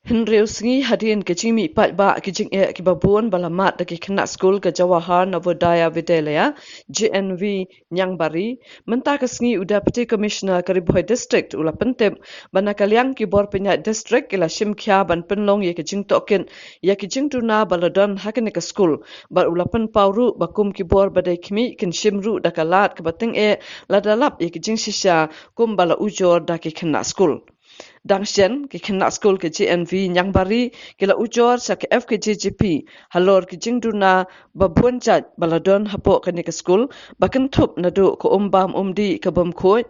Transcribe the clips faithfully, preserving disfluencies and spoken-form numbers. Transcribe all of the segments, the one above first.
Hynriew sngi hadien ka jingmih paidbah ki jingeh kiba bun ba la mad da ki khynnah skul ka Jawahar Navodaya Vidyalaya, J N V, Niangbari, mynta ka sngi u Deputy Commissioner ka Ri Bhoi District u la pyntip ba na ka liang ki bor pynïaid district ki la shim khia ban pynlong ïa ka jingtohkit ïa ka jingduna ba la don ha kane ka skul, bad u la pynpaw ruh ba kum ki bor ba dei khmih kin shim ruh da ka lad kaba tyngeh lada lap ïa ka jingshisha kumba la ujor da ki khynnah skul. Dang shen, ki khynnah skul ka J N V Niangbari ki la ujor sha ka F K J G P halor ka jingduna ba bun jait ba la don hapoh kane ka skul, ba kynthup naduh ka um bam um dih ka bym khuid,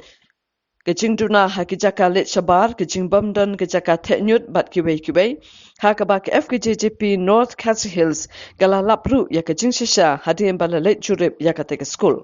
ka jingduna ha ki jaka leit shabar, ka jingbym don ka jaka theh ñiut bad kiwei kiwei. Ha kaba ka F K J G P North Khasi Hills ka la lap ruh ïa ka jingshisha hadien ba la leit jurip ïa kata ka skul.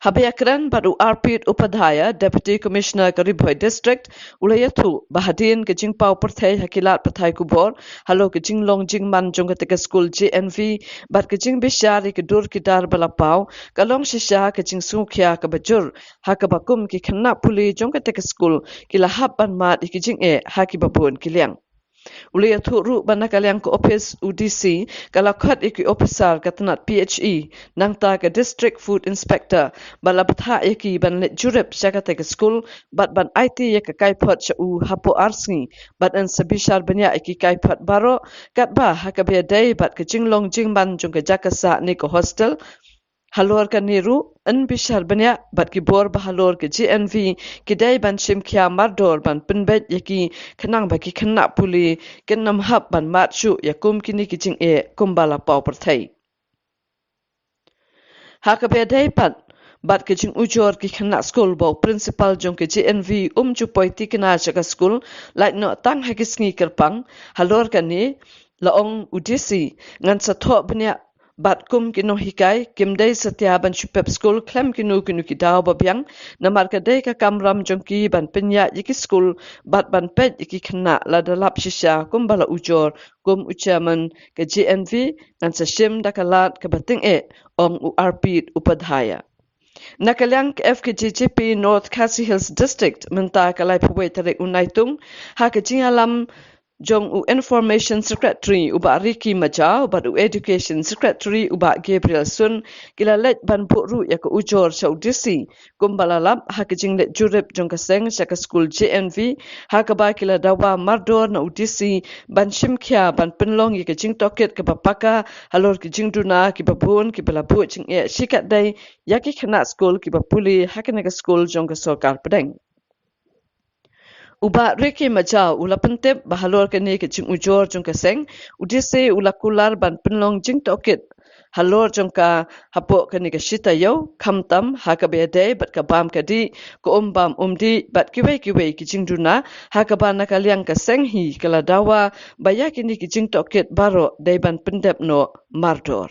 Haba ïakren bad u Arpit Upadhyaya, Deputy Commissioner ka Ri Bhoi District, u la ïathuh ba hadien ka jingpaw pyrthei ha ki lad pathai khubor halor ka jinglong jingman jong kata ka skul J N V bad ka jingbishar ïa ka dur ki dar ba la paw, ka long shisha ka jingsngewkhia kaba jur ha kaba kum ki khynnah pule jong kata ka skul ki la hap ban mad ïa ki jingeh ha kiba bun ki liang. U la ïathuh ruh ba na ka liang ka ophis u D C ka la khot ïa ki ophisar ka tnat P H E, nangta ka District Food Inspector, ba la bthah ïa ki ban leit jurip sha kata ka skul bad ban aiti ïa ka kaiphod sha u hapoh ar sngi, bad yn sa bishar bniah ïa ki kaiphod baroh, katba ha kaba ïadei bad ka jinglong jingman jong ka jaka sah ne ka hostel, halor kane ruh yn bishar bniah bad ki bor ba halor ka J N V ki dei ban shim khia mardor ban pynbeit ïa ki, khnang ba ki khynnah pule kin ym hap ban mad shuh ïa kum kine ki jingeh kumba la paw pyrthei. Ha kaba ïadei pat bad ka jingujor ki khynnah skul, ba u principal jong ka J N V um ju poi thikna sha ka skul lait noh tang ha ki sngi kyrpang, halor kane la ong u D C, ngan sa thoh bniah bad kum ki nonghikai kim dei satia ban shu pep skul khlem kino kino ki daw ba biang, namar ka dei ka kamram jong ki ban pynïaid ïa ki skul bad ban peit ïa ki khynnah lada lap shisha kumba la ujor. Kum u chairman ka J N V, ngan sa shim da ka lad kaba tyngeh, ong u Arpit Upadhyaya. Na ka liang ka F K J G P North Khasi Hills District, mynta ka laiphew wei tarik u Naitung, ha ka jingïalam jong u Information Secretary u Bah Ricky Majaw bad u Education Secretary u Bah Gabriel Sun, ki la leit ban buh ruh ïa ka ujor sha u D C kumba la lap ha ka jingleit jurip jong ka seng sha ka skul J N V, ha kaba ki la dawa mardor na u D C ban shim khia ban pynlong ïa ka jingtohkit kaba paka halor ki jingduna kiba bun kiba la buh jingeh shikatdei ïa ki khynnah skul kiba pule ha kane ka skul jong ka sorkar pdeng. U Bah Ricky Majaw u la pyntip ba halor kane ka jingujor jong ka seng, u D C u la kular ban pynlong jingtohkit halor jong ka hapoh kane ka shi taïew, khamtam ha kaba ïadei bad ka bam ka dih, ka um bam um dih bad kiwei kiwei ki jingduna, ha kaba na ka liang ka seng hi ka la dawa ba ïa kine ki jingtohkit baroh dei ban pyndep noh mardor.